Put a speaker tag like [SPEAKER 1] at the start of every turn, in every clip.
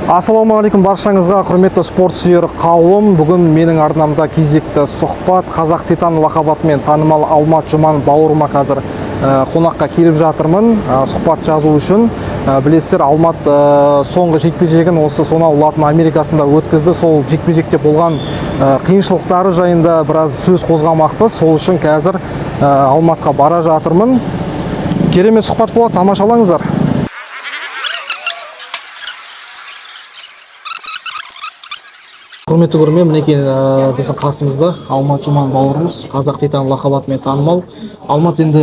[SPEAKER 1] Ассалаумағалейкум баршаңызға, құрметті спорт сүйер қауым. Бүгін менің арнамда кезекті сұхбат. Қазақ Титан лақап атымен танымал Алмат Жұман бауырыма қазір қонаққа келіп жатырмын сұхбат жазу үшін. Білесіздер, Алмат соңғы жекпе-жегін осы сонау Латын Америкасында өткізді. Сол жекпе-жекте болған қиыншылықтары жайында біраз сөз қозғамақпыз. Сол үшін қазір Алматқа бара жатырмын. Керемет сұхбат болады, тамашалаңыздар. Құрметті көрермен, мінекей, біздің қасымызда Алмат Жұман бауырымыз, Қазақ Титан лақап атымен танымал Алмат. Енді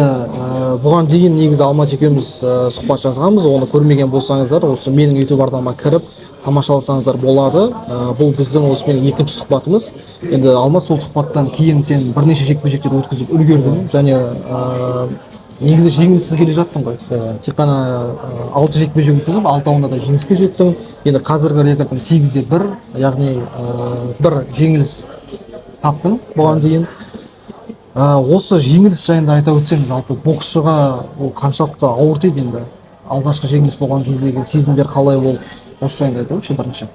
[SPEAKER 1] бұған дейін негізі Алмат екеуміз сұхбат жазғанбыз. Оны көрмеген болсаңыздар, осы менің YouTube арнама кіріп тамашаласаңыздар болады. Бұл біздің осымен екінші сұхбатымыз. Енді, Алмат, сол сұхбаттан кейін сен бірнеше жекпе жектер өткізіп үлгердің және негізі жеңіліссіз келе жаттың ғой. Тек қана алты жекпе жек өткізіп, алтауында да жеңіске жеттің. Енді қазіргі рекордың 8-1, яғни бір жеңіліс таптың бұған дейін. Осы жеңіліс жайында айта өтсең, жалпы боксшыға ол қаншалықты ауыр тиді? Енді алғашқы жеңіліс болған кездегі сезімдер қалай болды, осы жайында айта өтші бірінші.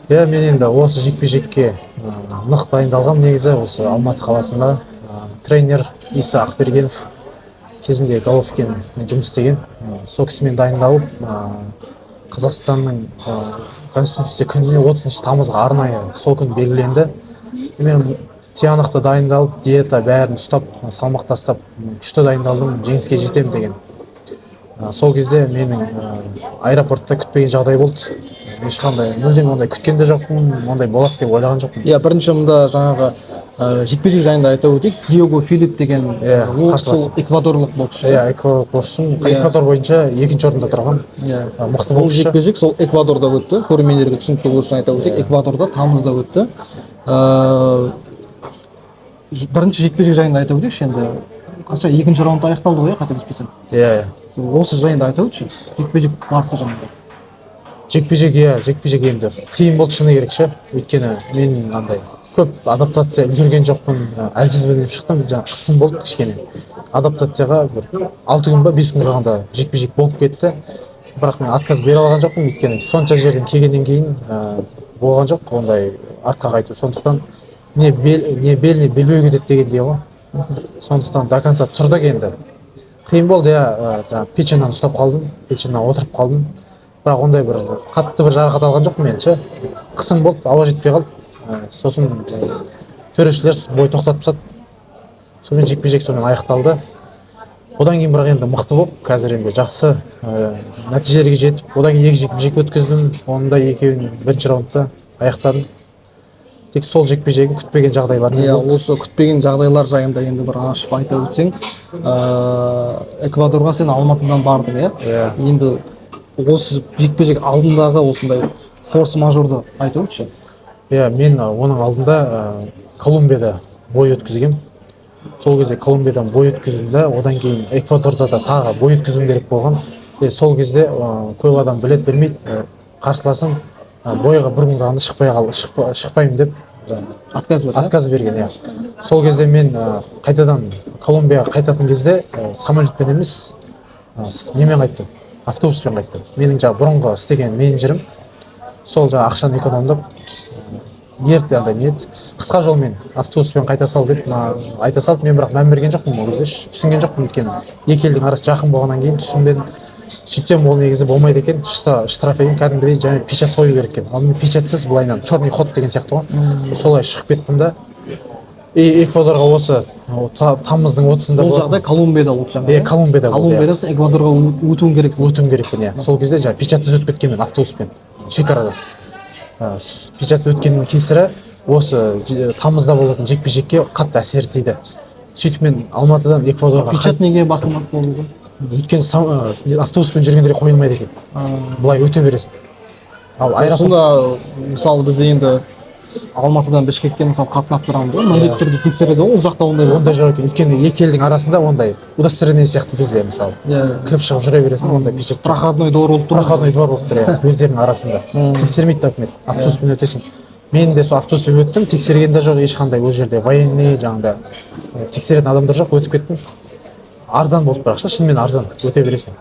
[SPEAKER 2] Иә, мен енді осы жекпе жекке нық дайындалғам негізі. Осы Алматы қаласында тренер Иса Ақбергенов, кезінде Головкинмен жұмыс істеген, сол кісімен дайындалып, Қазақстанның Конституция күніне, 30 тамызға арнайы сол күн белгіленді. И мен тиянақты дайындалып, диета бәрін ұстап, салмақ тастап, күшті дайындалдым, жеңіске жетемін деген. Сол кезде менің аэропортта күтпеген жағдай болды. Ешқандай, мүлдем ондай күткен де жоқпын, ондай болады деп ойлаған жоқпын.
[SPEAKER 1] Иә, бірінші мында жаңағы жекпе жек жайында айта өтейік. Диего Филипп деген
[SPEAKER 2] Иә,
[SPEAKER 1] ол
[SPEAKER 2] қарсыласым.
[SPEAKER 1] сол эквадорлық боксшы.
[SPEAKER 2] Иә, эквадорлық боксшым. Эквадор бойынша екінші орында тұрған мықты
[SPEAKER 1] Бұл
[SPEAKER 2] боксшы.
[SPEAKER 1] жекпе жек сол Эквадорда өтті. Көрермендерге түсінікті болу үшін айта өтейік, Эквадорда тамызда өтті. Бірінші жекпе жек жайында айта өтейікші. Енді қанша, екінші раунд аяқталды ғой, иә, қателеспесем?
[SPEAKER 2] Иә.
[SPEAKER 1] Осы жайында айта өтші, жекпе жек барысы жайында.
[SPEAKER 2] Жекпе жек, иә, жекпе жек енді қиын болды, шыны керек ше. Өйткені мен андай көп адаптация үлгерген жоқпын, әлсізбін деп шықтым. Жаңағы қысым болды кішкене. Адаптацияға бір 6 күн ба, 5 күн қалғанда жекпе жек болып кетті. Бірақ мен отказ бере алған жоқпын, өйткені сонша жерден келгеннен кейін болған жоқ ондай артқа қайту. Сондықтан не бел, не бел, не белбеу кетеді дегендей ғой. Сондықтан до конца тұрдық. Енді қиын болды, иә. Жаңағы печеньнан ұстап қалдым, печеньнан отырып қалдым. Бірақ ондай бір қатты бір жарақат алған жоқпын мен ше. Қысым болды, ауа жетпей қалды. Сосын төрешілер бой тоқтатып тастады. Сонымен жекпе жек сонымен аяқталды. Одан кейін бірақ енді мықты болып, қазір енді жақсы нәтижелерге жетіп, одан кейін екі жекпе жек өткіздім. Оның да екеуін бірінші раундта аяқтадым. Тек сол жекпе жегін күтпеген жағдайлармен болды.
[SPEAKER 1] Осы күтпеген жағдайлар жайында енді бір ашып айта өтсең. Эквадорға сен Алматыдан бардың, иә?
[SPEAKER 2] Иә.
[SPEAKER 1] Енді осы жекпе жек алдындағы осындай форс мажорды айта өтші.
[SPEAKER 2] Иә, мен оның алдында Колумбияда бой өткізгем. Сол кезде Колумбиядан бой өткіздім да, одан кейін Эквадорда да тағы бой өткізуім керек болған. И сол кезде көп адам біледі, білмейді, қарсыласым бойға бір күн қалғанда шықпаймын деп жаңағы
[SPEAKER 1] Отказ берді, иә?
[SPEAKER 2] Отказ берген, иә. Сол кезде мен қайтадан Колумбияға қайтатын кезде самолетпен емес, немен қайттым, автобуспен қайттым. Менің жаңағы бұрынғы істеген менеджерім сол жаңағы ақшаны экономдап, ерте андай не еді, қысқа жолмен автобуспен қайта сал деп маған айта салды. Мен бірақ мән берген жоқпын ол кезде, түсінген жоқпын, өйткені екі елдің арасы жақын болғаннан кейін түсінбедім. Сөйтсем, ол негізі болмайды екен, штраф екен кәдімгідей және печать қою керек екен. Ал мен печатьсыз, былайынан черный ход деген сияқты ғой, солай шығып кеттім да. И Эквадорға осы тамыздың 30-ында
[SPEAKER 1] Бұл
[SPEAKER 2] болатын.
[SPEAKER 1] жағдай Колумбияда болды жаңағы?
[SPEAKER 2] Иә, Колумбияда болды, иә.
[SPEAKER 1] Колумбияда сен Эквадорға өтуің керексің.
[SPEAKER 2] Өтуім керекпін, иә. Сол кезде жаңағы печатьсыз өтіп кеткенмін автобуспен шекарадан. Печатьсыз өткеннің кесірі осы тамызда болатын жекпе жекке қатты әсер тиді. Сөйтіп мен Алматыдан Эквадорға
[SPEAKER 1] Печать неге басылмады ол кезде?
[SPEAKER 2] Өйткені автобуспен жүргендерге қойылмайды екен, былай өте бересің. Ал аэропорт
[SPEAKER 1] Сонда мысалы, бізде енді Алматыдан Бішкекке, мысалы, қатынап тұрамыз ғой, міндетті түрде тексереді ғой. Ол жақта ондай жоқ?
[SPEAKER 2] Ондай жоқ екен, өйткені екі елдің арасында ондай удостоверение сияқты бізде, мысалы, кіріп шығып жүре бересің, ондай печать жоқ.
[SPEAKER 1] Проходной двор болып тұр.
[SPEAKER 2] Проходной двор болып тұр, иә. Өздерінің арасында тексермейді документ, автобуспен өтесің. Мен де сол автобуспен өттім, тексерген де жоқ ешқандай. Ол жерде военный, жаңағыдай тексеретін адамдар жоқ, өтіп кеттім. Арзан болды бірақ ше, шынымен арзан, өте бересің.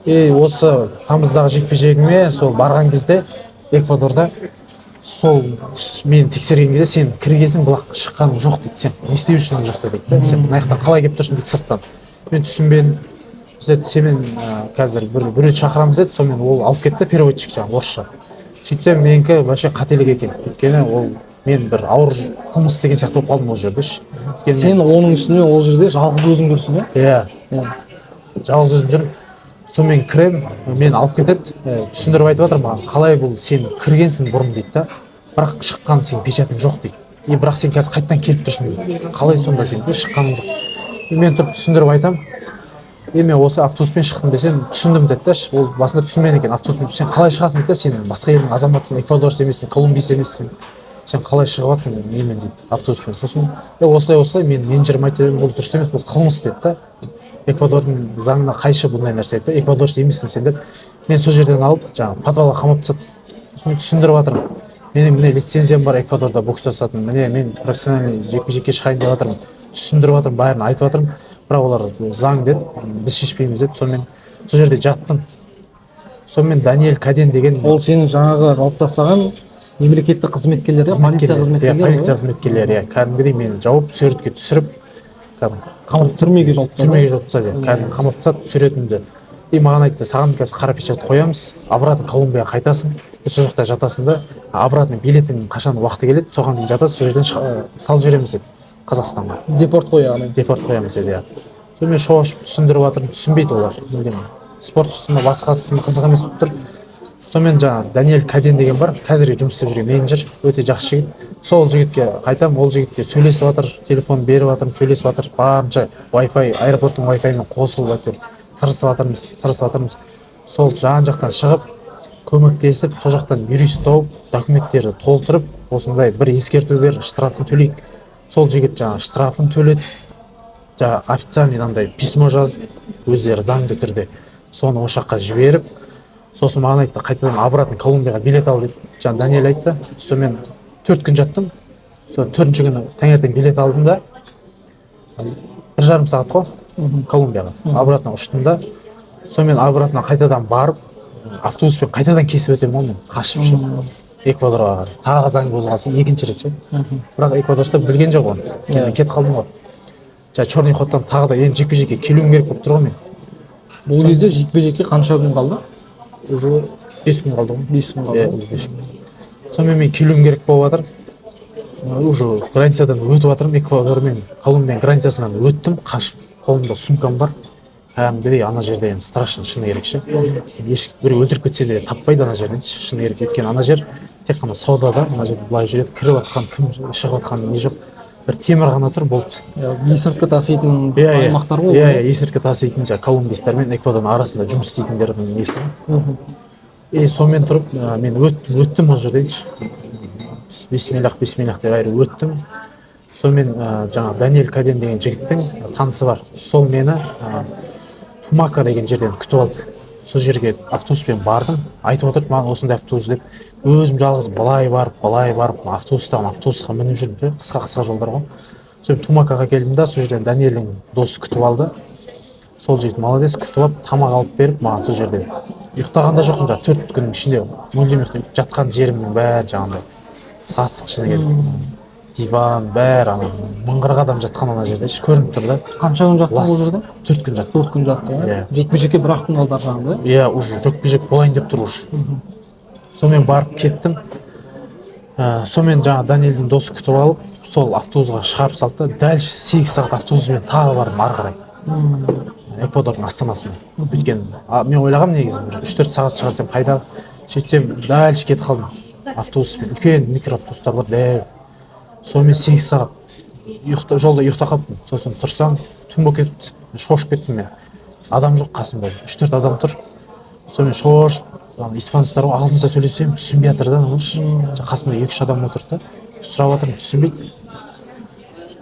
[SPEAKER 2] И осы тамыздағы жекпе жегіме сол барған кезде Эквадорда. Сол мені тексерген кезде: «Сен кіргенсің, бірақ шыққаның жоқ, – дейді. – Сен не істеп жүрсің мына жақта?» – дейді да. «Сен мына жақтан қалай келіп тұрсың?» – дейді сырттан. Мен түсінбедім. Деді: «Сенімен қазір бір біреуді шақырамыз», – деді. Сонымен ол алып кетті, переводчик жаңағы орысша. Сөйтсем, менікі вообще қателік екен, өйткені ол мен бір ауыр қылмыс істеген сияқты болып қалдым ол жерде ше. Өйткені
[SPEAKER 1] Сен оның үстіне ол жерде жалғыз өзің жүрсің, иә?
[SPEAKER 2] Иә, жалғыз өзім жүрмін. Сонымен кіремін, мені алып кетеді. Түсіндіріп айтып жатыр маған: «Қалай бұл, сен кіргенсің бұрын, – дейді да, – бірақ шыққан сенің печатың жоқ, – дейді. – И бірақ сен қазір қайтадан келіп тұрсың, – дейді. – Қалай сонда сен шыққаның жоқ?» И мен тұрып түсіндіріп айтамын: «Е, мен осы автобуспен шықтым», – десем, «Түсіндім», – деді да. Ол басында түсінбеген екен. «Автобуспен сен қалай шығасың? – дейді да. – Сен басқа елдің азаматысың, эквадорец емессің, колумбийц емессің, сен қалай шығып жатрсың немен?» – дейді, автобуспен. Сосын: «Е, осылай, осылай, мен менеджерім айтып едім, ол дұрыс емес, бұл қылмыс, – деді да. – Эквадордың заңына қайшы бұндай нәрсе, – деді да, – эквадорец емессің сен», – деп. Мен сол жерден алып, жаңағы подвалға қамап тастады. Сосын мен түсіндіріп жатырмын: менің міне лицензиям бар Эквадорда бокс жасатын, міне мен профессиональный жекпе жекке шығайын деп жатырмын. Түсіндіріп жатырмын, бәрін айтып жатырмын, бірақ олар «Заң, – деді, – біз шешпейміз», – деді. Сонымен сол жерде жаттым. Сонымен Даниэль Каден деген
[SPEAKER 1] Ол сенің жаңағы жауып тастаған мемлекеттік қызметкерлер, иә, полиция
[SPEAKER 2] иә,
[SPEAKER 1] қызметкерлері
[SPEAKER 2] полиция
[SPEAKER 1] ғой?
[SPEAKER 2] қызметкерлері, иә. Кәдімгідей мені жауып, суретке түсіріп, кәдімгі қамап
[SPEAKER 1] Түрмеге жауып тастады.
[SPEAKER 2] Түрмеге жауып тастады, иә. Кәдімгі қамап тастады суретімді. И маған айтты: «Саған қазір қара печать қоямыз, обратно Колумбияға қайтасың и сол жақта жатасың да, обратно билетің қашан уақыты келеді, соған дейін жатасың, сол жерден салып жібереміз», – деді, «Қазақстанға».
[SPEAKER 1] Депорт қой, яғни.
[SPEAKER 2] Депорт қоямыз деді, иә. Сонымен шошып түсіндіріп жатырмын, түсінбейді олар мүлдем. Спортшысы ма, басқасы ма, қызық емес болып тұр. Сонымен жаңағы Даниэль Каден деген бар, қазіргі жұмыс істеп жүрген менеджер, өте жақсы жігіт. Сол жігітке қайтамын, ол жігітке сөйлесіп жатыр, телефон беріп жатырмын, сөйлесіп жатыр барынша. Wi-Fi, аэропорттың Wi-Fi-мен қосылып, әйтеуір тырысып жатырмыз, тырысып жатырмыз. Сол жан жақтан шығып, көмектесіп, сол жақтан юрист тауып, документтерді толтырып, осындай бір ескерту бер, штрафын төлейік. Сол жігіт жаңағы штрафын төлетіп, жаңағы официальный андай письмо жазып, өздері заңды түрде соны осы жаққа жіберіп, сосын маған айтты: «Қайтадан обратно Колумбияға билет ал», – деді жаңа Даниэль айтты. Сонымен 4 күн жаттым. Сол төртінші күні таңертең билет алдым да, 1,5 сағат қой Колумбияға, обратно ұштым да. Сонымен обратно қайтадан барып, автобуспен қайтадан кесіп өтемін ғой мен қашып ше Эквадорға қарай. Тағы заң бұзған соң екінші рет ше. Бірақ эквадоршта білген жоқ оны. Кейін мен кетіп қалдым ғой жаңа черный ходтан. Тағы да енді жекпе жекке келуім керек болып тұр ғой мен.
[SPEAKER 1] Бұл кезде жекпе жекке қанша күн қалды?
[SPEAKER 2] Уже 5 күн қалды ғой.
[SPEAKER 1] 5 күн қалды.
[SPEAKER 2] Иә,
[SPEAKER 1] ғой.
[SPEAKER 2] 5 күн. Сонымен мен келуім керек болып жатыр. Уже границадан өтіп жатырмын, Эквадор мен Колумбияның границасынан өттім қашып, қолымда сумкам бар. Кәдімгідей ана жерде енді страшно, шыны керек ше. Еш біреу өлтіріп кетсе де таппайды ана жерден ше, шыны керек. Өйткені ана жер тек қана сауда да, ана жерде былай жүреді, кіріп жатқан кім, шығып жатқан не жоқ, бір темір ғана тұр, болды.
[SPEAKER 1] Иә, есірткі таситын
[SPEAKER 2] иә иә
[SPEAKER 1] аймақтар ғой.
[SPEAKER 2] Иә, есірткі таситын жаңағы колумбийстер мен Эквадордың арасында жұмыс істейтіндердің несі ғой. И сонымен тұрып мен өттім, өттім ол жерден ше. Бисмиллах, бисмиллах деп әрі өттім. Сонымен жаңағы Даниэль Каден деген жігіттің танысы бар, сол мені Тумака деген жерден күтіп алды. Сол жерге автобуспен бардым. Айтып отырды маған осындай автобус деп. Өзім жалғыз былай барып, былай барып, автобустан автобусқа мініп жүрдім де, қысқа қысқа жолдар ғой. Сөйтіп Тумакаға келдім да, сол жерден Даниэльдің досы күтіп алды. Сол жігіт молодец, күтіп алып, тамақ алып беріп маған. Сол жерде ұйықтаған да жоқпын жаңағы 4 күннің ішінде, мүлдем ұйықтай. Жатқан жерімнің бәрі жаңағындай сасық, шыны керек, диван бәрі ана 1040 адам жатқан ана жерде ше, көрініп тұр да.
[SPEAKER 1] Қанша күн жаттың
[SPEAKER 2] Лас.
[SPEAKER 1] ол жерде?
[SPEAKER 2] 4 күн жаттым.
[SPEAKER 1] 4 күн жаттың, иә?
[SPEAKER 2] Иә.
[SPEAKER 1] Жекпе жекке бір ақ күн қалды ар жағында.
[SPEAKER 2] Иә, уже жекпе жек болайын деп тұр уже. Сонымен барып кеттім. Сонымен жаңағы Даниэльдің досы күтіп алып, сол автобусқа шығарып салды да, дальше 8 сағат автобуспен тағы бардым ары қарай Эквадордың астанасына. Өйткені мен ойлағанмын негізі бір 3-4 сағат шығар десем қайда. Сөйтсем, дальше кетіп қалдым автобуспен, үлкен микроавтобустар бар дәу. Сонымен 8 сағат ұйықта, жолда ұйықтап қалыппын. Сосын тұрсам, түн болып кетіпті. Шошып кеттім мен, адам жоқ қасымда, үш төрт адам тұр. Сонымен шошып, ана испанецтар ғой, ағылшынша сөйлесем, түсінбей жатыр да. Аналаршы, қасымда екі үш адам отырды да, сұрап жатырмын, түсінбейді.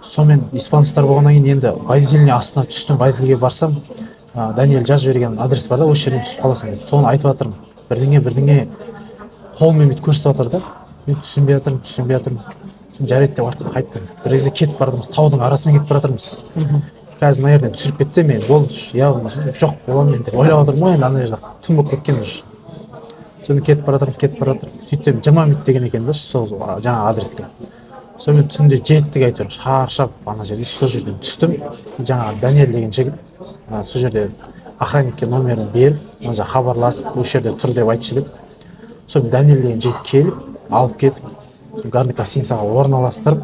[SPEAKER 2] Сонымен испанецтар болғаннан кейін енді водительдің астына түстім. Водительге барсам, Даниэль жазып жіберген адрес бар да, осы жерден түсіп қаласың деп. Соны айтып жатырмын, бірдеңе бірдеңе қолыммен бүйтіп көрсетіп жатыр да, мен түсінбей жатырмын, түсінбей жатырмын. Сосын жарайды деп артқа қайттым. Бір кезде кетіп бара жатырмыз, таудың арасымен кетіп бара жатырмыз. Қазір мына жерден түсіріп кетсе, мен болды, явно жоқ боламын мен деп ойлап жатырмын ғой енді. Ана жерде түн болып кеткен уже. Сонымен кетіп бара жатырмыз, кетіп бара жатырмыз. Сөйтсем, 20 минут деген екен да сол жаңа адреске. Сонымен түнде жеттік әйтеуір шаршап ана жерге. Сол жерден түстім. Жаңағы Даниэль деген жігіт сол жерде охранникке номерін беріп, мына жаққа хабарласып, осы жерде тұр деп айтшы деп. Сонымен Даниэль деген жігіт келіп, алып кетіп, сол горный гостиницаға орналастырып.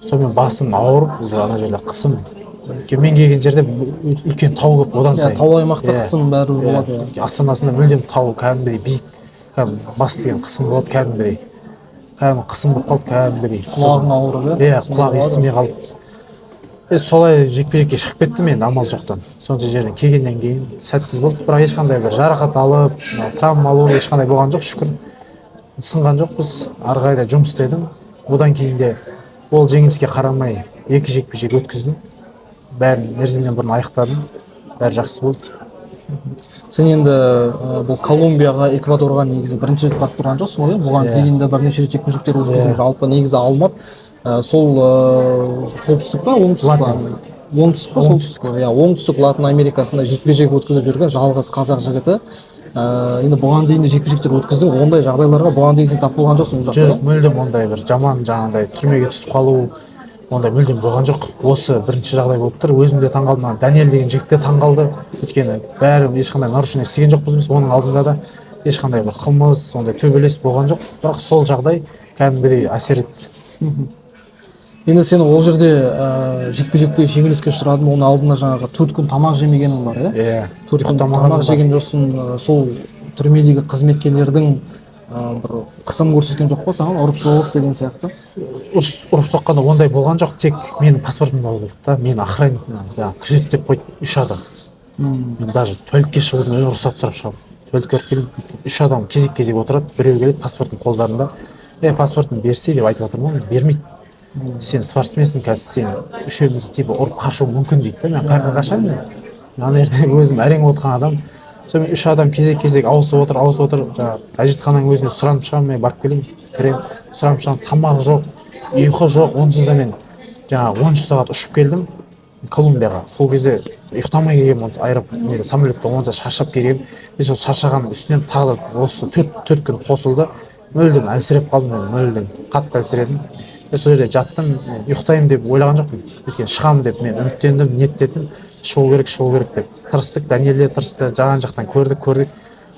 [SPEAKER 2] Сонымен басым ауырып, уже ана жерде қысым. Өйткені мен келген жерде үлкен тау көп одан сайын.
[SPEAKER 1] Таулы аймақта қысым бәрібір болады, иә.
[SPEAKER 2] Астанасында мүлдем тау кәдімгідей биік, кәдімгі бас деген қысым болады кәдімгідей. Кәдімгі қысым болып қалды кәдімгідей.
[SPEAKER 1] Құлағың ауырып, иә?
[SPEAKER 2] Иә, құлақ естімей қалды. Солай жекпе жекке шығып кеттім енді амал жоқтан. Сонша жерден келгеннен кейін сәтсіз болды, бірақ ешқандай бір жарақат алып, мына травма алу ешқандай болған жоқ, шүкір, сынған жоқпыз. Ары қарай да жұмыс істедім. Одан кейін де ол жеңіліске қарамай екі жекпе жек өткіздім, бәрін мерзімінен бұрын аяқтадым, бәрі жақсы болды.
[SPEAKER 1] Сен енді бұл Колумбияға, Эквадорға негізі бірінші рет барып тұрған жоқсың ғой, иә? Бұған
[SPEAKER 2] Иә.
[SPEAKER 1] дейін де бірнеше рет жекпе жектер өткіздің.
[SPEAKER 2] Иә.
[SPEAKER 1] Жалпы негізі Алмат сол солтүстік па, оңтүстік па?
[SPEAKER 2] Латин.
[SPEAKER 1] Оңтүстік па, солтүстік па? Иә, оңтүстік Латын Америкасында жекпе жек өткізіп жүрген жалғыз қазақ жігіті. Енді бұған дейін де жекпе жектер өткіздің, ондай жағдайларға бұған дейін сен тап болған жоқсың бұл жақта?
[SPEAKER 2] Жоқ, мүлдем ондай бір жаман, жаңағындай түрмеге түсіп қалу, ондай мүлдем болған жоқ. Осы бірінші жағдай болып тұр. Өзім де таңқалдым, ана Даниэль деген жігіт те таңқалды, өйткені бәрі ешқандай нарушение істеген жоқпыз біз. Оның алдында да ешқандай бір қылмыс, ондай төбелес болған жоқ, бірақ сол жағдай кәдімгідей әсер етті.
[SPEAKER 1] Енді сен ол жерде жекпе жекте жеңіліске ұшырадың, оның алдында жаңағы 4 күн тамақ жемегенің бар, иә?
[SPEAKER 2] Иә.
[SPEAKER 1] 4 күн
[SPEAKER 2] Ұйықтамағаным
[SPEAKER 1] тамақ
[SPEAKER 2] бар.
[SPEAKER 1] жеген жоқсың. Сол түрмедегі қызметкерлердің бір қысым көрсеткен жоқ па саған, ұрып соғып деген сияқты?
[SPEAKER 2] Ұрып соққанда ондай болған жоқ, тек менің паспортымды алып алды да, мені охранник, жаңағы күзеттеп қойды үш адам. Мен даже туалетке шығудың өзіне рұқсат сұрап шығамын. Туалетке барып келдім, үш адам кезек кезек отырады, біреу келеді, паспортым қолдарында. «Е, паспортын берсе», — деп айтып жатырмын ғой. Бермейді. «Сен спортсменсің, қазір сен үшеумізді типа ұрып қашуы мүмкін», — дейді да. Мен қай жаққа қашамын? Мен ана жерде өзім әрең отырған адам. Сонымен үш адам кезек кезек ауысып отыр, ауысып отыр. Жаңағы әжетхананың өзіне сұранып шығамын, мен барып келейін, кіремін, сұранып шығамын. Тамақ жоқ, ұйқы жоқ. Онсыз да мен жаңағы 13 сағат ұшып келдім Колумбияға. Сол кезде ұйықтамай келгенмін, онсыз аэропорт неде, самолетте онша шаршап келгенмін. И сол шаршағанның үстінен тағы да осы төрт күн қосылды. Мүлдем әлсіреп қалдым мен, мүлдем қатты әлсіредім. И сол жерде жаттым. Мен ұйықтаймын деп ойлаған жоқпын, өйткені шығамын деп мен үміттендім, ниеттендім. Шығу керек, шығу керек деп тырыстық, Даниэль де тырысты, жан жақтан көрдік, көрдік,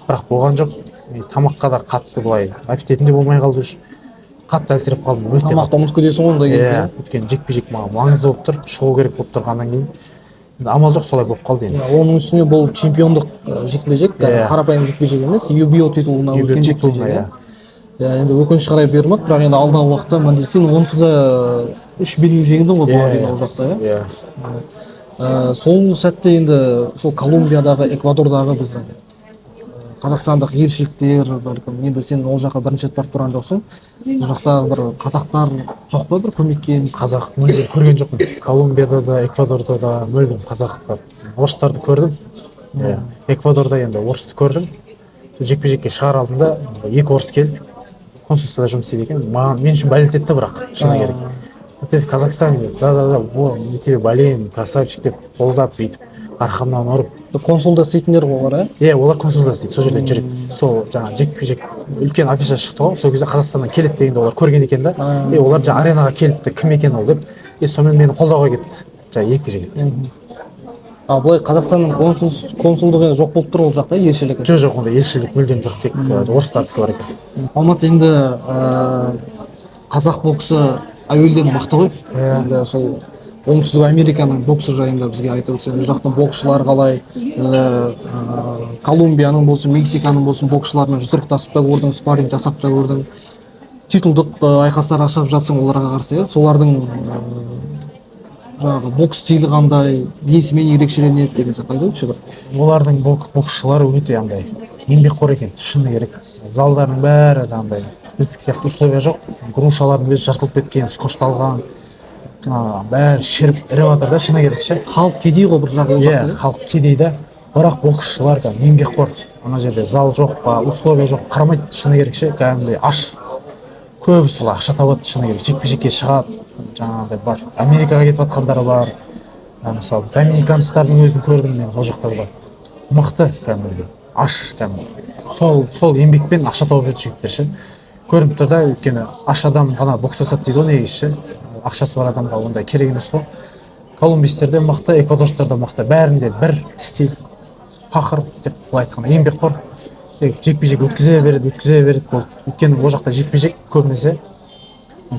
[SPEAKER 2] бірақ болған жоқ. И тамаққа да қатты былай аппетитім де болмай қалды, уже қатты әлсіреп қалдым өте.
[SPEAKER 1] Тамақты ұмытып кетесің ғой ондай кезде.
[SPEAKER 2] Иә, өйткені жекпе жек маған маңызды болып тұр, шығу керек болып тұрғаннан кейін енді амал жоқ, солай болып қалды енді.
[SPEAKER 1] Иә, оның үстіне бұл чемпиондық жекпе жек, қарапайым жекпе жек емес, UBO титулына
[SPEAKER 2] UBO
[SPEAKER 1] өткен жекпе
[SPEAKER 2] титулына,
[SPEAKER 1] жек.
[SPEAKER 2] Иә.
[SPEAKER 1] Иә, енді өкінішке қарай бермеді, бірақ енді алдағы уақытта міндетті. Сен онсыз да үш белбеу жеңдің ғой бұған дейін ол жақта, иә?
[SPEAKER 2] Иә.
[SPEAKER 1] Сол сәтте енді сол Колумбиядағы, Эквадордағы біздің қазақстандық елшіліктер, бәлкім, енді сен ол жаққа бірінші рет барып тұрған жоқсың, бұл жақта бір қазақтар жоқ па бір көмекке?
[SPEAKER 2] Қазақ мүлдем көрген жоқпын. Колумбияда да, Эквадорда да мүлдем қазақтар, орыстарды көрдім. Иә, Эквадорда енді орысты көрдім. Сол жекпе жекке шығар алдында екі орыс келді, консульствода жұмыс істейді екен. Маған, мен үшін болеть етті, бірақ шыны керек. «Ты в Казахстане?» — деп. Да, да, о, мы тебе болеем, красавчик», — деп қолдап, бүйтіп арқамнан ұрып.
[SPEAKER 1] Консулда істейтіндер ғой олар, иә?
[SPEAKER 2] Иә, олар консулда істейді, сол жерде жүреді. Сол жаңағы жекпе жек үлкен афиша шықты ғой, сол кезде Қазақстаннан келеді дегенде олар көрген екен да. И олар жаңағы аренаға келіпті, кім екен ол деп, и сонымен мені қолдауға келіпті жаңағы екі жігіт.
[SPEAKER 1] А былай Қазақстанның консулдығы енді жоқ болып тұр ол жақта, елшілігі?
[SPEAKER 2] Жоқ, ондай елшілік мүлдем жоқ, тек орыстардікі бар екен.
[SPEAKER 1] Алмат, енді қазақ боксы әуелден мықты ғой. Енді сол Оңтүстік Американың боксы жайында бізге айтып өтсең. Ол жақтың боксшылары қалай? Енді Колумбияның болсын, Мексиканың болсын боксшыларымен жұдырықтасып та көрдің, спарринг жасап та көрдің, титулдық айқастар ашып жатсың оларға қарсы, иә? Солардың жаңағы бокс стилі қандай, несімен ерекшеленеді деген сияқты айтып өтші бір.
[SPEAKER 2] Олардың боксшылары өте андай еңбекқор екен, шыны керек. Залдардың бәрі андай біздікі сияқты условия жоқ, грушалардың өзі жыртылып кеткен, скотчталған, бәрі шіріп, іріп жатыр да, шыны керек ше.
[SPEAKER 1] Халық кедей ғой бір жағы ол
[SPEAKER 2] Иә,
[SPEAKER 1] жақта, иә?
[SPEAKER 2] халық кедей да, бірақ боксшылар кәдімгі еңбекқор. Ана жерде зал жоқ па, условия жоқ, қарамайды, шыны керек ше. Кәдімгідей аш, көбі сол ақша табады, шыны керек, жекпе жекке шығады. Жаңағыдай бар, Америкаға кетіп жатқандары бар. Мысалы, доминиканецтардың өзін көрдім мен, сол жақта да мықты, кәдімгідей аш кәдімгі. Сол еңбекпен ақша тауып жүр жігіттер ше. Көрініп тұр да, өйткені аш адам ғана бокс жасады дейді ғой негізі ше. Ақшасы бар адамға ондай керек емес қой. Колумбийстер де мықты, эквадорцтар да мықты, бәрінде бір стиль, пақыр деп, былай айтқанда еңбекқор. Тек жекпе жек өткізе береді, өткізе береді, болды. Өйткені ол жақта жекпе жек көбінесе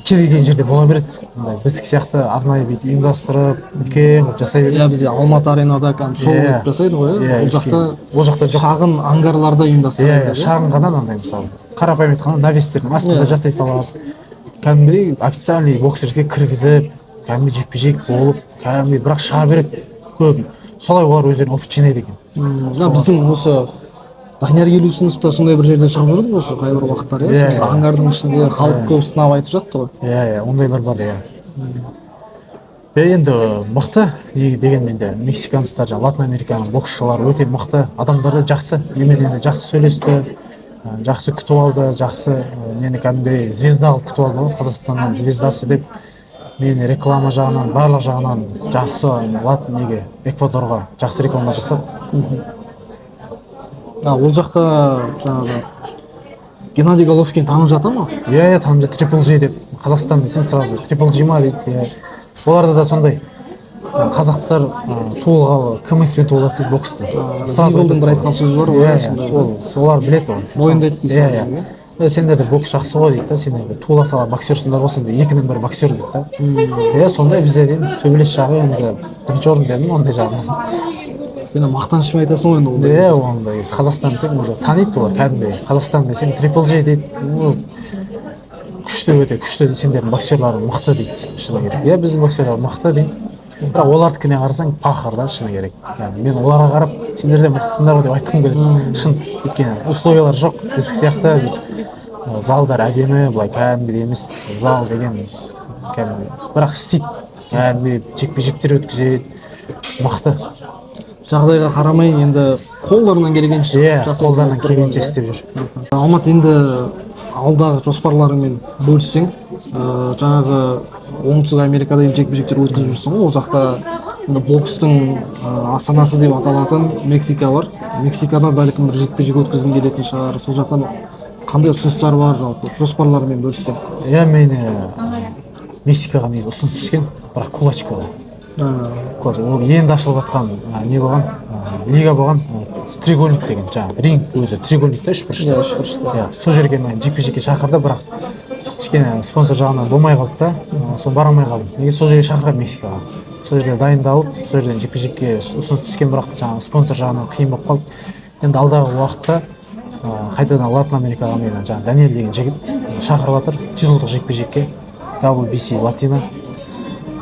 [SPEAKER 2] кез келген жерде бола береді, андай біздікі сияқты арнайы бүйтіп ұйымдастырып, үлкен қылып жасай бермейді.
[SPEAKER 1] Иә, бізде Алматы аренада кәдімгі шоу
[SPEAKER 2] Иә.
[SPEAKER 1] қылып жасайды ғой, иә.
[SPEAKER 2] Иә,
[SPEAKER 1] Ол жақта
[SPEAKER 2] үлкен. Ол жақта жоқ.
[SPEAKER 1] Шағын ангарларда ұйымдастырады.
[SPEAKER 2] Иә, шағын ғана андай, мысалы, қарапайым айтқанда, навестердің астында жасай салады. Кәдімгідей официальный боксерге кіргізіп, кәдімгі жекпе жек болып, кәдімгідей, бірақ шыға береді көп. Солай олар өздеріне опыт жинайды екен.
[SPEAKER 1] Мына біздің осы Данияр Елеусінов та сондай бір жерде шығып жүрді осы қай бір уақыттары, иә.
[SPEAKER 2] Иә,
[SPEAKER 1] Сондай
[SPEAKER 2] иә.
[SPEAKER 1] Ангардың ішінде халық көп сынап айтып жатты ғой.
[SPEAKER 2] Иә, ондайлар бар, иә. Е, енді мықты дегенмен де мексиканецтер, жаңағы Латын Американың боксшылары өте мықты, адамдар да жақсы. Менімен енді жақсы сөйлесті, жақсы күтіп алды, жақсы, мені кәдімгідей звезда қылып күтіп алды ғой, Қазақстанның звездасы деп. Мені реклама жағынан, барлық жағынан жақсы, латын неге, Эквадорға жақсы реклама жасап.
[SPEAKER 1] А ол жақта жаңағы Геннадий Головкин танып жата ма?
[SPEAKER 2] Иә, танып жатыр, Трипл Джи деп. Қазақстан десең, сразу Трипл Джи ма дейді, иә. Оларда да сондай, қазақтар туылғалы КМС-пен туылады дейді бокста. Сразу
[SPEAKER 1] Биголдың бір
[SPEAKER 2] айтады.
[SPEAKER 1] айтқан сөзі бар ғой,
[SPEAKER 2] Иә,
[SPEAKER 1] сондай.
[SPEAKER 2] ол олар біледі оны.
[SPEAKER 1] Мойындайды дейсің
[SPEAKER 2] Иә.
[SPEAKER 1] ғой.
[SPEAKER 2] Иә. Е, сендерде бокс жақсы ғой дейді да, сендер туыла сала боксерсыңдар ғой, сендер екінің бірі боксер дейді да. Иә, сондай бізде деймін, төбелес жағы енді бірінші орын дедім ондай жағынан.
[SPEAKER 1] Енді мақтанышпен айтасың ғой енді ондай.
[SPEAKER 2] Иә, ондай Қазақстан десең, уже таниды олар кәдімгідей. Қазақстан десең, Трипл Джи дейді. Ну, күшті, өте күшті дейді, сендердің боксерларың мықты дейді, шыны керек. Иә, біздің боксерлар мықты деймін, бірақ олардікіне қарасаң, пақыр да, шыны керек. Яғни мен оларға қарап, сендер де мықтысыңдар ғой деп айтқым келеді шын, өйткені условиялар жоқ біздікі сияқты. Залдар әдемі, былай кәдімгідей емес, зал деген кәдімгі, бірақ істейді, кәдімгідей жекпе жектер өткізеді, мықты.
[SPEAKER 1] Жағдайға қарамай енді қолдарынан келгенше
[SPEAKER 2] Иә,
[SPEAKER 1] жасап
[SPEAKER 2] қолдарынан
[SPEAKER 1] жатыр
[SPEAKER 2] келгенше
[SPEAKER 1] ғой,
[SPEAKER 2] істеп жүр.
[SPEAKER 1] иә. Алмат, енді алдағы жоспарларыңмен бөліссең, жаңағы Оңтүстік Америкада енді жекпе жектер өткізіп жүрсің ғой. Ол жақта енді бокстың астанасы деп аталатын Мексика бар. Мексикада бәлкім бір жекпе жек өткізгің келетін шығар. Сол жақтан қандай ұсыныстар бар, жалпы жоспарларымен бөліссең.
[SPEAKER 2] Иә, мені Мексикаға негізі ұсыныс түскен, бірақ кулачкаға. Кулачка. Ол енді ашылып жатқан не болған, лига болған, треугольник деген, жаңағы ринг өзі треугольник та, үшбұрышты.
[SPEAKER 1] Иә, үшбұрышты.
[SPEAKER 2] Иә, сол жерге мені жекпе жекке шақырды, бірақ кішкене спонсор жағынан болмай қалды да, соны бара алмай қалдым. Негізі сол жерге шақырған, Мексикаға, сол жерде дайындалып, сол жерден жекпе жекке ұсыныс түскен, бірақ жаңағы спонсор жағынан қиын болып қалды. Енді алдағы уақытта қайтадан Латын Америкаға мені жаңағы Даниэль деген жігіт шақырып жатыр титулдық жекпе жекке, WBC Латина,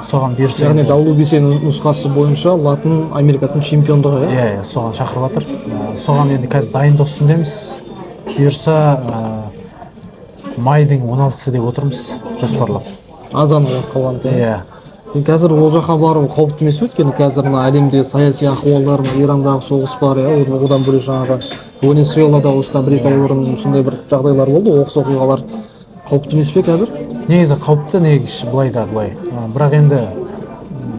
[SPEAKER 2] соған бұйырса.
[SPEAKER 1] Яғни WBC нұсқасы бойынша Латын Америкасының чемпиондығы, иә?
[SPEAKER 2] Иә, соған шақырып жатыр. Соған енді қазір дайындық үстіндеміз. Бұйырса, майдың 16-сы деп отырмыз жоспарлап.
[SPEAKER 1] Аз ғана уақыт қалған екен.
[SPEAKER 2] Иә.
[SPEAKER 1] Енді қазір ол жаққа бару қауіпті емес пе? Өйткені қазір мына әлемде саяси ахуалдар, мына Ирандағы соғыс бар, иә, одан бөлек жаңағы Венесуэлада осыдан 1-2 ай бұрын сондай бір жағдайлар болды, оқыс оқиғалар. Қауіпті емес пе қазір?
[SPEAKER 2] Негізі қауіпті, негізі былай да былай. Бірақ енді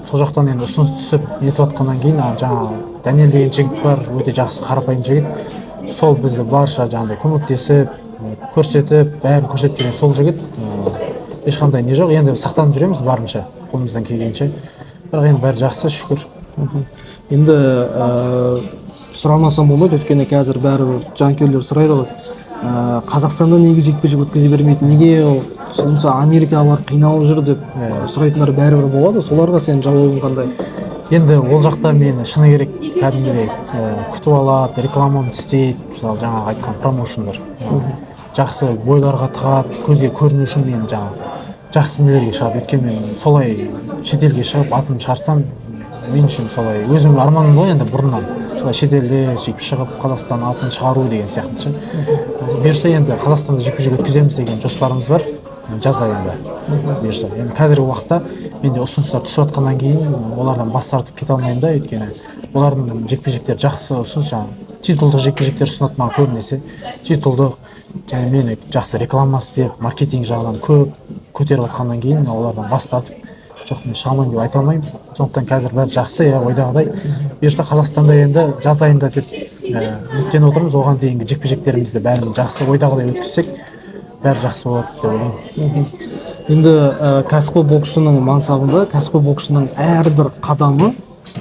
[SPEAKER 2] сол жақтан енді ұсыныс түсіп нетіп жатқаннан кейін, жаңағы Даниэль деген жігіт бар, өте жақсы, қарапайым жігіт. Сол бізді барша жаңағыдай көмектесіп, көрсетіп, бәрін көрсетіп жүрген сол жігіт. Ешқандай не жоқ, енді сақтанып жүреміз барынша, қолымыздан келгенше, бірақ енді бәрі жақсы, шүкір.
[SPEAKER 1] Енді сұрамасам болмайды, өйткені қазір бәрібір жанкүйерлер сұрайды ғой, Қазақстанда неге жекпе жек өткізе бермейді, неге ол сонша Америкаға барып қиналып жүр деп сұрайтындар бәрібір болады. Соларға сенің жауабың қандай?
[SPEAKER 2] Енді ол жақта мені, шыны керек, кәдімгідей күтіп алады, рекламамды істейді. Мысалы, жаңағы айтқан промоушндар жақсы бойларға тығады, көзге көріну үшін мені жаңағы жақсы нелерге шығады. Өйткені мен солай шетелге шығып, атым шығарсам, мен үшін солай өзім арманым ғой енді бұрыннан, солай шетелде сөйтіп шығып, Қазақстан атын шығару деген сияқты ше. Бұйырса, енді Қазақстанда жекпе жек өткіземіз деген жоспарымыз бар жаз айында, бұйырса. Енді қазіргі уақытта менде ұсыныстар түсіп жатқаннан кейін олардан бас тартып кете алмаймын да, өйткені олардың жекпе жектері жақсы ұсыныс, жаңағы титулдық жекпе жектер ұсынады маған көбінесе, титулдық, және мені жақсы реклама істеп, маркетинг жағынан көп көтеріп жатқаннан кейін олардан бас тартып, жоқ, мен шыға алмаймын деп айта алмаймын. Сондықтан қазір бәрі жақсы, иә, ойдағыдай. Бұйырса, Қазақстанда енді жаз айында деп. Үміттеніп отырмыз, оған дейінгі жекпе жектерімізді бәрін жақсы, ойдағыдай өткізсек, бәрі жақсы болады деп ойлаймын.
[SPEAKER 1] Енді кәсіпқой боксшының мансабында, кәсіпқой боксшының әрбір қадамы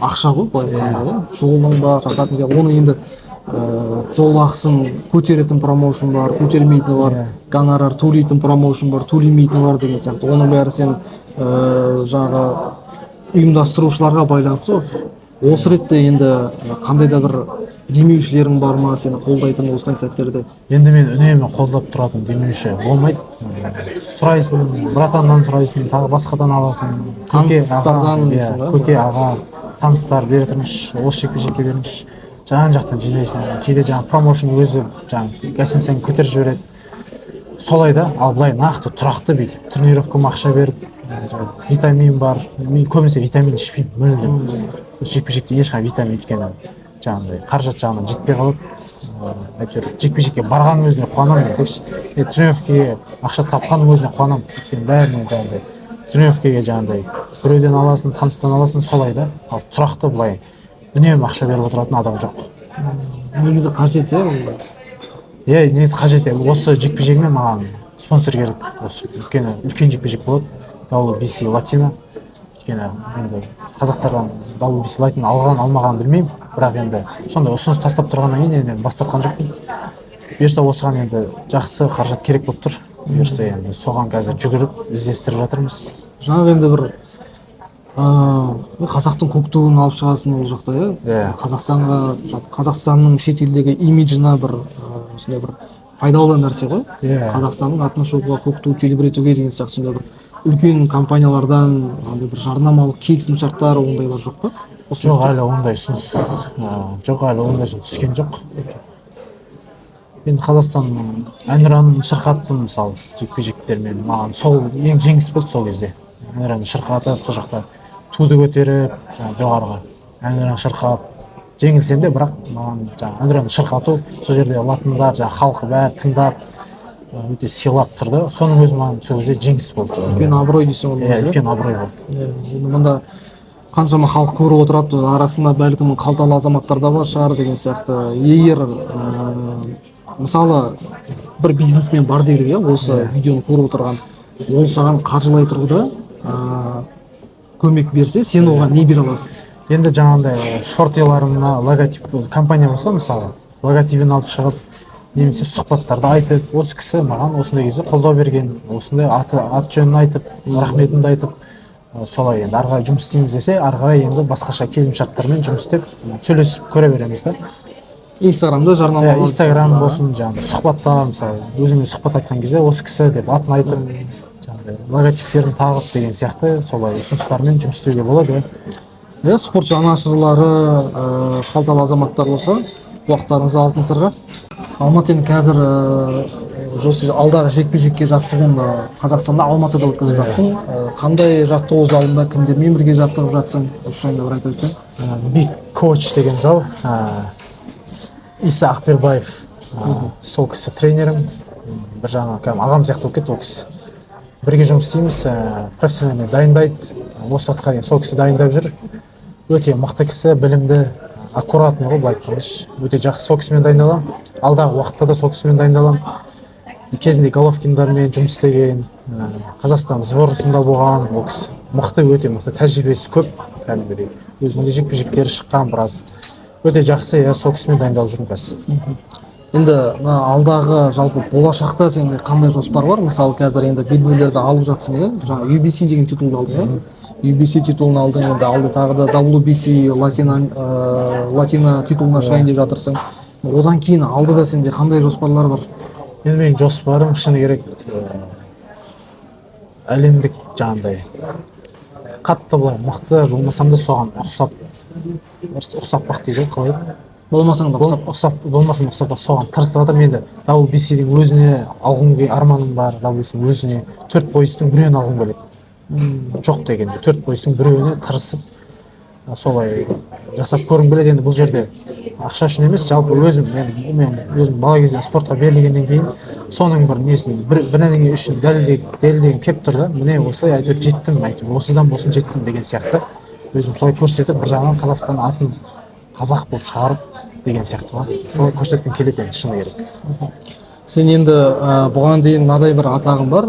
[SPEAKER 1] ақша ғой, былай айтқанда, иә. Жолың бар, жататын жер, оны енді жол ақысын көтеретін промоушн бар, көтермейтіні бар, гонорар төлейтін промоушн бар, төлемейтіні бар деген сияқты. Оның бәрі сен жаңағы ұйымдастырушыларға байланысты ғой. Осы ретте енді қандай да бір демеушілерің бар ма, сені қолдайтын осындай сәттерде?
[SPEAKER 2] Енді мен үнемі қолдап тұратын демеуші болмайды. Сұрайсың, братаннан сұрайсың, тағы басқадан аласың, көке, аға,
[SPEAKER 1] Таныстардан
[SPEAKER 2] иә,
[SPEAKER 1] дейсің ғой?
[SPEAKER 2] Көке, аға, таныстар, бере тұрыңызшы, осы жекпе жекке беріңізші, жан жақтан жинайсың. Кейде жаңағы промоушн өзі жаңағы гостиницаны көтеріп жібереді, солай да. Ал былай нақты тұрақты бүйтіп тренировкама ақша беріп, жаңағы витамин бар, мен көбінесе витамин ішпеймін мүлдем жекпе жекте ешқандай витамин, өйткені жаңағыдай қаражат жағынан жетпей қалады. Әйтеуір жекпе жекке барғанның өзіне қуанамын мен тек. Мен тренировкаге ақша тапқанның өзіне қуанамын, өйткені бәріне жаңағыдай тренировкаге жаңағыдай біреуден аласың, таныстан аласың, солай да. Ал тұрақты былай үнемі ақша беріп отыратын адам жоқ.
[SPEAKER 1] Негізі қажет, иә, онда?
[SPEAKER 2] Иә, негізі қажет, иә. Осы жекпе жегіме маған спонсор керек осы, өйткені үлкен жекпе жек болады, WBC Латино. Өйткені енді қазақтардан WBC Латино алған алмағанын білмеймін, бірақ енді сондай ұсыныс тастап тұрғаннан кейін енді бас тартқан жоқпын. Бұйырса, осыған енді жақсы қаражат керек болып тұр. Бұйырса, енді соған қазір жүгіріп іздестіріп жатырмыз.
[SPEAKER 1] Жаңағы енді бір қазақтың көк туын алып шығасың ол жақта, иә?
[SPEAKER 2] Иә.
[SPEAKER 1] Қазақстанға, жалпы Қазақстанның шетелдегі имиджіне бір осындай бір пайдалы нәрсе ғой.
[SPEAKER 2] Иә.
[SPEAKER 1] Қазақстанның атын шығуға, көк ту желбіретуге деген сияқты сондай бір үлкен компаниялардан андай бір жарнамалық келісімшарттар, ондайлар жоқ па?
[SPEAKER 2] Жоқ, әлі ондай ұсыныс жоқ, әлі ондай ұсыныс түскен жоқ. Енді Қазақстанның әнұранын шырқаттым, мысалы, жекпе жектермен маған сол ең жеңіс болды. Сол кезде әнұранды шырқатып, сол жақта туды көтеріп, жаңағы жоғарыға әнұран шырқап жеңілсем де, бірақ маған жаңағы әнұранды шырқату, сол жерде латындар, жаңағы халқы бәрі тыңдап, өте сыйлап тұрды, соның өзі маған сол кезде жеңіс болды.
[SPEAKER 1] Үлкен абырой дейсің ғой.
[SPEAKER 2] Иә, үлкен абырой болды.
[SPEAKER 1] Иә, енді мында қаншама халық көріп отырады, арасында бәлкім қалталы азаматтар да бар шығар деген сияқты. Егер мысалы, бір бизнесмен бар делік, иә, осы видеоны көріп отырған, ол саған қаржылай тұрғыда көмек берсе, сен оған не бере аласың?
[SPEAKER 2] Енді жаңағындай шортиларымна логотип, компания болса, мысалы, логотипін алып шығып немесе сұхбаттарды айтып, осы кісі маған осындай кезде қолдау берген, осындай аты жөнін айтып, рахметімді айтып, солай енді ары қарай жұмыс істейміз десе, ары қарай енді басқаша келісімшарттармен жұмыс істеп, сөйлесіп көре береміз да.
[SPEAKER 1] Инстаграмда жарнама.
[SPEAKER 2] Иә, Инстаграм болсын, жаңағы сұхбаттар, мысалы, өзіңе сұхбат айтқан кезде осы кісі деп атын айтып, жаңағыдай логотиптерін тағып деген сияқты, солай ұсыныстармен жұмыс істеуге болады, иә.
[SPEAKER 1] Иә, спорт жанашырлары, қалталы азаматтар болса, құлақтарыңыз алтын сырға. Алмат, енді қазір осы алдағы жекпе жекке жаттығуын Қазақстанда, Алматыда өткізіп жатсың. Қандай жаттығу залында, кімдермен бірге жаттығып жатсың, осы жайында бір айтып өтсең.
[SPEAKER 2] Big Coach деген зал, Иса Ақбербаев, сол кісі тренерім. Бір жағынан кәдімгі ағам сияқты болып кетті ол кісі. Бірге жұмыс істейміз, профессионально дайындайды. Осы уақытқа дейін сол кісі дайындап жүр. Өте мықты кісі, білімді, аккуратный ғой былай айтқанда ше. Өте жақсы, сол кісімен дайындаламын. Алдағы уақытта да сол кісімен дайындаламын. Кезінде Головкиндармен жұмыс істеген, Қазақстан сборысында болған ол кісі. Мықты, өте мықты, тәжірибесі көп кәдімгідей, өзінің де жекпе жектері шыққан біраз. Өте жақсы, иә, сол кісімен дайындалып жүрмін қазір.
[SPEAKER 1] Енді мына алдағы, жалпы болашақта сенде қандай жоспар бар? Мысалы, қазір енді белбеулерді алып жатсың, иә, жаңа UBC деген титулды алдың, иә, UBC титулын алдың, енді алды тағы да WBC Латино титулына шығайын деп жатырсың. Одан кейін алдыда сенде қандай жоспарлар бар?
[SPEAKER 2] Енді менің жоспарым, шыны керек, әлемдік жаңағындай қатты былай мықты болмасам да, соған ұқсап, ұқсап бақ дейді ғой, қалай еді?
[SPEAKER 1] Болмасаң да ұқсап.
[SPEAKER 2] Ұқсап болмасам да, ұқсап бақ, соған тырысып жатырмын. Енді WBC-дің өзіне алғым арманым бар. WBC-дің өзіне төрт поястың біреуін алғым келеді. Жоқ дегенде төрт поястың біреуіне тырысып, солай жасап көргім келеді. Енді бұл жерде ақша үшін емес, жалпы өзім енді мен өзім бала кезден спортқа берілгеннен кейін соның бір несін, бір бірдеңе үшін дәлелдегім келіп тұр да. Міне, осылай әйтеуір жеттім, әйтеуір осыдан болсын жеттім деген сияқты өзім солай көрсетіп, бір жағынан Қазақстан атын Қазақ болып шығарып деген сияқты ғой, солай көрсеткім келеді енді, шыны керек.
[SPEAKER 1] Сен енді бұған дейін мынадай бір атағың бар,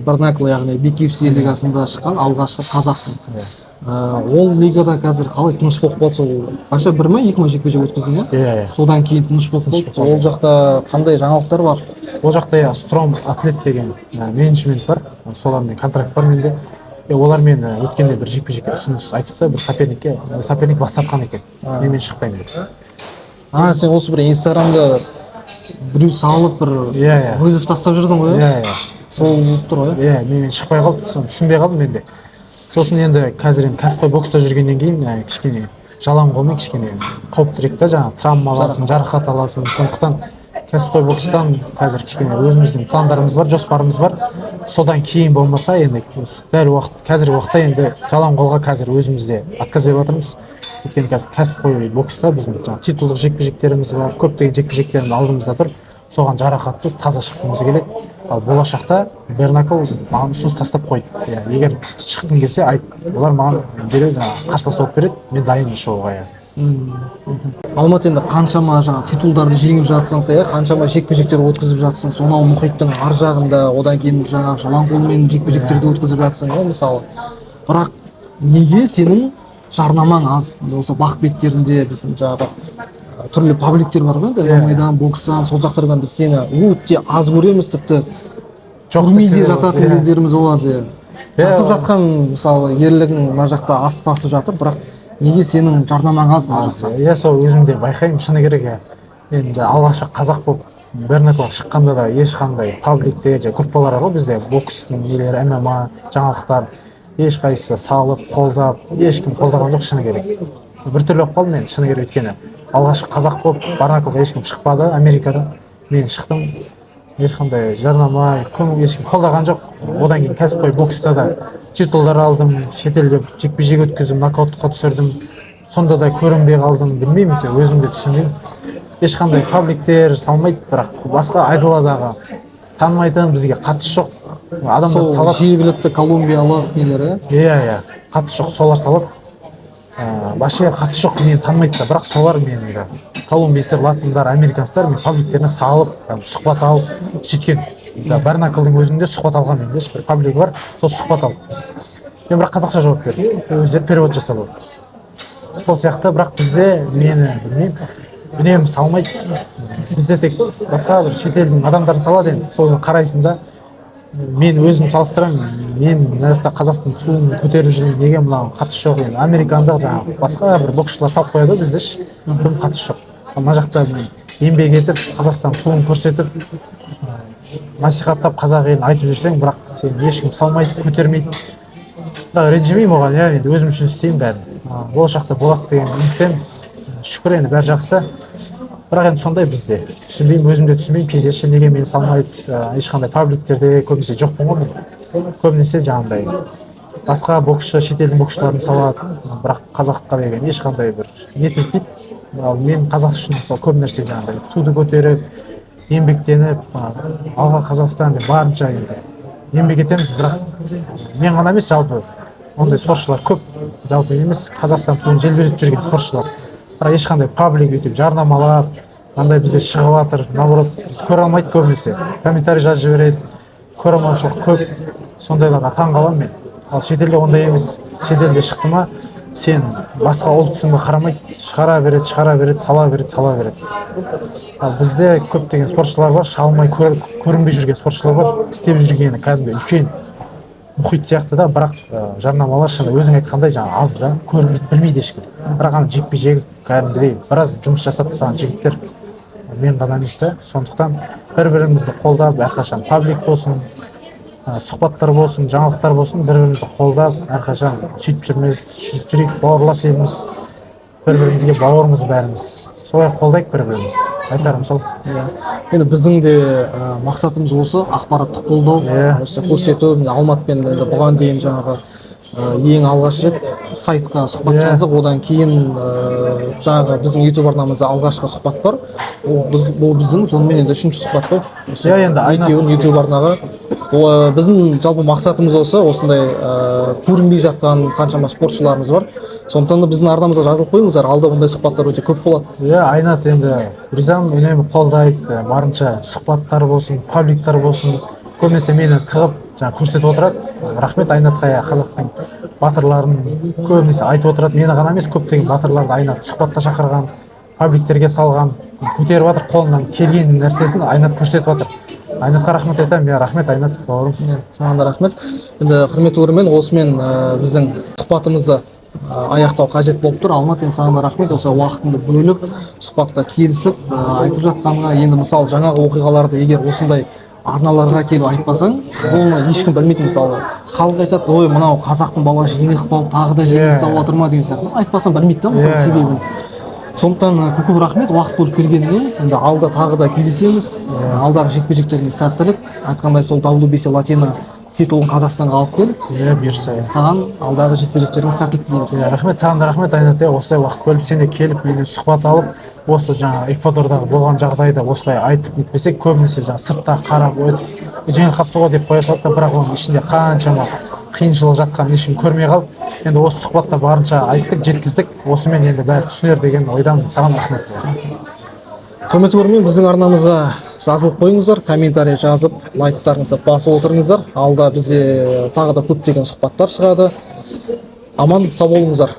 [SPEAKER 1] Барнакл, яғни BKFC лигасында шыққан алғашқы қазақсың. Ол лигада қазір қалай тыныш болып қалды? Сол қанша, бір ма, екі ма жекпе жек өткіздің, иә?
[SPEAKER 2] Иә.
[SPEAKER 1] Содан кейін тыныш болып
[SPEAKER 2] Тыныш
[SPEAKER 1] қалды.
[SPEAKER 2] болып
[SPEAKER 1] Ол жақта қандай жаңалықтар бар?
[SPEAKER 2] Ол жақта, иә, Стром Атлет деген менеджмент бар, солармен контракт бар менде. Олармен өткенде бір жекпе жекке ұсыныс айтып та, бір соперникке, соперник бас тартқан екен, менімен шықпаймын деп.
[SPEAKER 1] А, сен осы бір Инстаграмда біреу салып, бір
[SPEAKER 2] Иә, иә.
[SPEAKER 1] вызов тастап жүрдің ғой,
[SPEAKER 2] Иә, иә.
[SPEAKER 1] Сол болып тұр ғой, иә?
[SPEAKER 2] Иә, менімен шықпай қалды, соны түсінбей қалдым мен де. Сосын енді қазір енді кәсіпқой бокста жүргеннен кейін кішкене жалаң қолмен кішкене қауіптірек та, жаңағы травма аласың, жарақат аласың. Сондықтан кәсіпқой бокстан қазір кішкене өзіміздің пландарымыз бар, жоспарымыз бар. Содан кейін болмаса, енді дәл уақыт, қазіргі уақытта енді жалаң қолға қазір өзіміз де отказ беріп жатырмыз. Өйткені қазір кәсіпқой бокста біздің жаңағы титулдық жекпе жектеріміз бар, көптеген жекпе жектеріміз алдымызда тұр. Соған жарақатсыз, таза шыққымыз келеді. Ал болашақта Бернакл маған ұсыныс тастап қойды, иә, егер шыққың келсе, айт, олар маған дереу жаңағы қарсылас тауып береді, мен дайынмын шығуға, иә.
[SPEAKER 1] Алмат, енді қаншама жаңағы титулдарды жеңіп жатсың, иә, қаншама жекпе жектер өткізіп жатсың сонау мұхиттың ар жағында, одан кейін жаңағы жалаң қолмен жекпе жектерді өткізіп жатсың, иә, мысалы. Бірақ неге сенің жарнамаң аз? Осы бақ беттерінде, біздің жаңағы түрлі пабликтер бар ғой енді, ММА-дан, бокстан, сол жақтардан біз сені өте аз көреміз, тіпті
[SPEAKER 2] Жоқ
[SPEAKER 1] көрмей де
[SPEAKER 2] десе де
[SPEAKER 1] жататын
[SPEAKER 2] болады, иә.
[SPEAKER 1] кездеріміз болады, иә.
[SPEAKER 2] Иә,
[SPEAKER 1] Жасап жатқан, мысалы, ерлігің мына жақта асып тасып жатыр, бірақ неге сенің жарнамаң аз мына
[SPEAKER 2] Аз.
[SPEAKER 1] жақта?
[SPEAKER 2] Иә, сол өзім де байқаймын, шыны керек, иә. Мен жаңа алғашқы қазақ болып Бернаклға шыққанда да ешқандай пабликтер, жаңа группалар бар ғой бізде, бокстың нелері, ММА жаңалықтар, ешқайсысы салып қолдап, ешкім қолдаған жоқ, шыны керек. Біртүрлі болып қалдым мен, шыны керек, өйткені алғашқы қазақ болып Барнаклға ешкім шықпады Америкада, мен шықтым. Ешқандай жарнама, көмек, ешкім қолдаған жоқ. Одан кейін кәсіпқой бокста да титулдар алдым, шетелде жекпе жек өткіздім, нокаутқа түсірдім, сонда да көрінбей қалдым. Білмеймін, сол өзім де түсінбеймін. Ешқандай пабликтер салмайды, бірақ басқа айдаладағы танымайтын, бізге қатысы жоқ адамдар
[SPEAKER 1] Сол
[SPEAKER 2] салады.
[SPEAKER 1] Жергілікті колумбиялық нелері?
[SPEAKER 2] Иә, қатысы жоқ солар салады. Вообще қатысы жоқ, мені танымайды да, бірақ солар мені да, колумбийцтер, латындар, американецтер мен пабликтеріне салып, кәдімгі сұхбат алып сөйткен да. Барнаклдың өзінде сұхбат алған менде ше, бір паблигі бар, сол сұхбат алды. Мен бірақ қазақша жауап бердім, өздері перевод жасап алды. Сол сияқты, бірақ бізде мені, білмеймін, үнемі салмайды. Бізде тек басқа бір шетелдің адамдарын салады. Енді соны қарайсың да, мен өзім салыстырамын: мен мына жақта Қазақстан туын көтеріп жүрмін, неге мынаған қатысы жоқ? Енді американдық жаңағы басқа бір боксшылар салып қояды ғой, бізде ше, дым қатысы жоқ. Ал мына жақта мен еңбек етіп, Қазақстан туын көрсетіп, насихаттап, қазақ елін айтып жүрсең, бірақ сені ешкім салмайды, көтермейді. Бірақ ренжімеймін оған, иә, енді өзім үшін істеймін бәрін. Болашақта болады деген үміттемін. Шүкір, енді бәрі жақсы, бірақ енді сондай бізде, түсінбеймін, өзім де түсінбеймін кейде ше, неге мені салмайды. Ешқандай пабликтерде көбінесе жоқпын ғой мен. Көбінесе жаңағындай басқа боксшы, шетелдің боксшыларын салады, бірақ қазаққа деген ешқандай бір нет етпейді. Ал мен қазақ үшін сол көп нәрсе, жаңағыдай туды көтеріп, еңбектеніп, алға Қазақстан деп барынша енді еңбек етеміз. Бірақ мен ғана емес, жалпы ондай спортшылар көп, жалпы мен емес, Қазақстан туын желбіретіп жүрген спортшылар. Бірақ ешқандай паблик өйтіп жарнамалап, мынандай бізде шығып жатыр, наоборот, біз көре алмайды. Көбінесе комментарий жазып жібереді, көре алмаушылық көп. Сондайларға таң қаламын мен. Ал шетелде ондай емес. Шетелде шықты ма, сен басқа ұлтсың ба, қарамайды, шығара береді, шығара береді, сала береді, сала береді. Ал бізде көптеген спортшылар бар, шыға алмай, көрінбей жүрген спортшылар бар, істеп жүргені кәдімгі үлкен мұхит сияқты да, бірақ жарнамалар, шын өзің айтқандай, жаңағы аз да, көрінбейді, білмейді ешкім. Бірақ ана жекпе жегі кәдімгідей біраз жұмыс жасап тастаған жігіттер, мен ғана емес та. Сондықтан бір бірімізді қолдап, әрқашан паблик болсын, сұхбаттар болсын, жаңалықтар болсын, бір бірімізді қолдап, әрқашан сөйтіп жүрмез, сөйтіп жүрейік. Бауырлас елміз, бір бірімізге бауырмыз бәріміз, солай қолдайық бір бірімізді, айтарым сол.
[SPEAKER 1] Иә, енді біздің де мақсатымыз осы ақпараттық қолдау, осы көрсету. Міне, Алматпен енді бұған дейін жаңағы ең алғаш рет сайтқа сұхбат жаздық. Одан кейін жаңағы біздің Ютуб арнамызда алғашқы сұхбат бар. Ол біз, бұл біздің сонымен енді үшінші сұхбат қой. Осы
[SPEAKER 2] Иә, енді
[SPEAKER 1] екеуін Ютуб арнаға Біздің жалпы мақсатымыз осы, осындай көрінбей жатқан қаншама спортшыларымыз бар. Сондықтан да біздің арнамызға жазылып қойыңыздар, алда бұндай сұхбаттар өте көп болады.
[SPEAKER 2] Иә, Айнат, енді ризамын, үнемі қолдайды, барынша сұхбаттар болсын, пабликтар болсын, көбінесе мені тығып, жаңағы көрсетіп отырады. Рахмет Айнатқа, иә, қазақтың батырларын көбінесе айтып отырады. Мені ғана емес, көптеген батырларды Айнат сұхбатқа шақырған, пабликтерге салған, көтеріп жатыр. Қолынан келген нәрсесін Айнат көрсетіп жатыр. Айнатқа рахмет айтамын, иә. Рахмет, Айнат бауырым.
[SPEAKER 1] Иә, саған да рахмет. Енді, құрметті көрермен, осымен біздің сұхбатымызды аяқтау қажет болып тұр. Алмат, енді саған да рахмет, осы уақытыңды бөліп, сұхбатқа келісіп, айтып жатқаныңа. Енді, мысалы, жаңағы оқиғаларды егер осындай арналарға келіп айтпасаң, оны ешкім білмейді. Мысалы, халық айтады: «Ой, мынау қазақтың баласы жеңіліп қалды, тағы да жеңіліс алып жатыр ма?» деген сияқты. Айтпасаң, білмейді да, мысалы, себебін. Сондықтан көп көп рахмет уақыт бөліп келгеніңе. Енді алда тағы да кездесеміз. Алдағы жекпе жектеріңе сәттілік. Айтқандай, сол WBC Латино титулын Қазақстанға алып кел.
[SPEAKER 2] Иә, бұйырса, иә.
[SPEAKER 1] Саған алдағы жекпе жектеріңе сәттілік тілейміз.
[SPEAKER 2] Иә, рахмет, саған да рахмет, Айнат. Иә, осылай уақыт бөліп, сен де келіп, менен сұхбат алып, осы жаңағы Эквадордағы болған жағдайды осылай айтып нетпесек, көбінесе жаңағы сыртта қарап өтіп, жеңіліп қалыпты ғой деп қоя салады да, бірақ оның ішінде қаншама қиыншылық жатқанын ешкім көрмей қалды. Енді осы сұхбатта барынша айттық, жеткіздік. Осымен енді бәрі түсінер деген ойдамын. Саған рахмет.
[SPEAKER 1] Құрметті көрермен, біздің арнамызға жазылып қойыңыздар, комментарий жазып, лайктарыңызды басып отырыңыздар. Алда бізде тағы да көптеген сұхбаттар шығады. Аман сау болыңыздар.